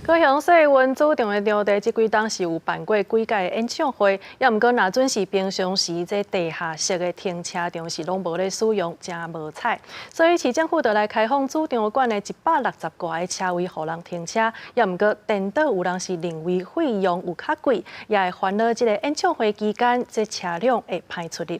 高雄世運主場的場地，這幾冬是有辦過幾屆的演唱會，也毋過若準是平常時，這地下室的停車場是攏無咧使用，誠無彩。所以市政府就來開放主場館的160外个車位，予人停車。也毋過顛倒有人是認為費用有較貴，也會煩惱這个演唱會期間，這車輛會歹出入。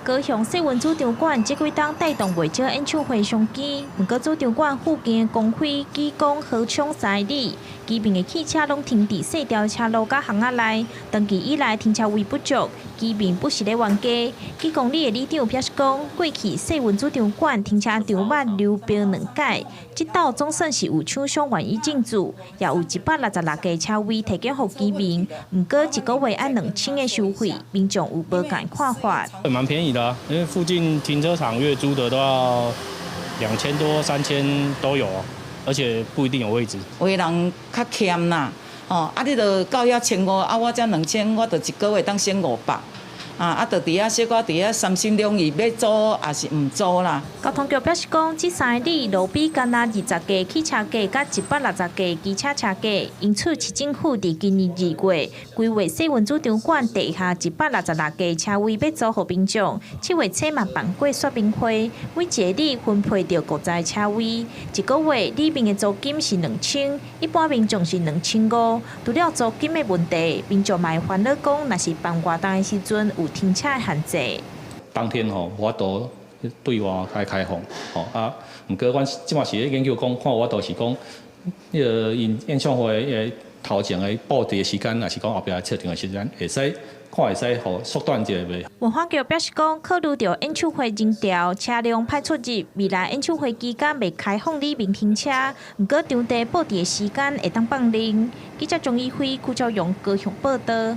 高雄世運主場館這幾冬帶動袂少演唱會商機，毋過主場館附近的光輝、莒光、和昌、三里，居民的汽車攏停佇細條車路佮巷仔內，長期以來停車位不足，居民不時咧冤家。幾公里的里長表示講，過去世運主場館停車場捌流標兩屆，這鬥總算是有廠商願意進駐，也有166個車位提供予居民，毋過一個月愛2000的收費，民眾有無仝看法。蠻便宜的啊，因為附近停車場月租的都要2000多、3000都有，而且不一定有位置。有的人較儉啦，哦，啊，你著到遐千五，啊，我這兩千，我著一個月當省500。啊，就佇遐小可佇遐三心兩意，欲租抑是毋租啦。交通局表示講，這3里路比干焦20個汽車格佮160個機車車格，因此市政府佇今年2月規劃世運主場館地下166個車位欲租予民眾。7月初嘛辦過說明會，每一个里分配著50個車位，一個月里面的租金是兩千，一般民眾是2500。除了租金的問題，民眾嘛會煩惱講，若是辦活動的時陣有停車的限制。當天吼無法度對外開開放，吼啊，毋過阮這馬是咧研究講，看有法度是講，彼个𪜶演唱會的頭前的布置的時間，抑是講後壁設定的時間，會使看會使予縮短一下袂？文化局表示講，考慮著演唱會人潮、車輛歹出入，未來演唱會期間袂開放里面停車，毋過場地布置的時間會當放任。記者鍾以輝、邱昭勇高雄報導。